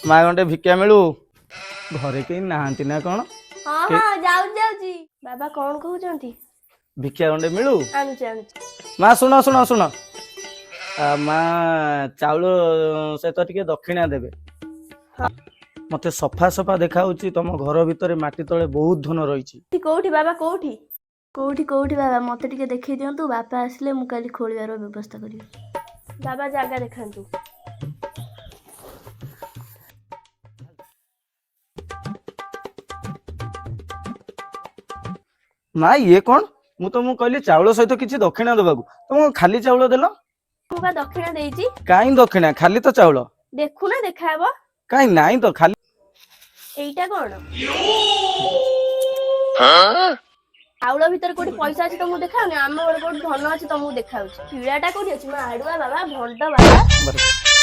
ମା ଗଣ୍ଡେ ଭିକ୍ଷା ମିଳୁ। ଘରେ କେହି ନାହାନ୍ତି ନା କଣ? ହଁ ହଁ, ଯାଉଛି ଯାଉଛି। ବାବା କଣ କହୁଛନ୍ତି? ଭିକ୍ଷା ଗଣ୍ଡେ ମିଳୁ। ଆଣୁଛି ଆଣୁଛି। ମା ଶୁଣ ଶୁଣ ଶୁଣ, ମା ଚାଉଳ ସହିତ ଟିକେ ଦକ୍ଷିଣା ଦେବେ। ମତେ ସଫା ସଫା ଦେଖାହଉଛି ତମ ଘର ଭିତରେ ମାଟି ତଳେ ବହୁତ ଧନ ରହିଛି। କୋଉଠି ବାବା, କୋଉଠି କୋଉଠି କୋଉଠି ବାବା ମତେ ଟିକେ ଦେଖେଇ ଦିଅନ୍ତୁ। ବାପା ଆସିଲେ ମୁଁ କାଲି ଖୋଳିବାର ବ୍ୟବସ୍ଥା କରିବି। ବାବା ଜାଗା ଦେଖାନ୍ତୁ। ମା ଇଏ କଣ? ମୁଁ ତମକୁ କହିଲି ଚାଉଳ ସହିତ କିଛି ଦକ୍ଷିଣା ଦବାକୁ, ତମ ଖାଲି ଚାଉଳ ଦେଲ। ମୁଁ ବା ଦକ୍ଷିଣା ଦେଇଛି। କାଇଁ ଦକ୍ଷିଣା? ଖାଲି ତ ଚାଉଳ। ଦେଖୁନା ଦେଖାହବ। କାଇଁ ନାଇଁ ତ ଖାଲି। ଏଇଟା କଣ? ଚାଉଳ ଭିତରେ କୋଉଠି ପଇସା ଅଛି ତମକୁ ଦେଖାଉନି, ଆମ ଘରେ କୋଉଠି ଧନ ଅଛି ତମକୁ ଦେଖାଉଛି। କିଳାଟା କୋଉଠି ଅଛି? ମା ଆଡୁଆ ବାବା, ଭଣ୍ଡ ବାବା।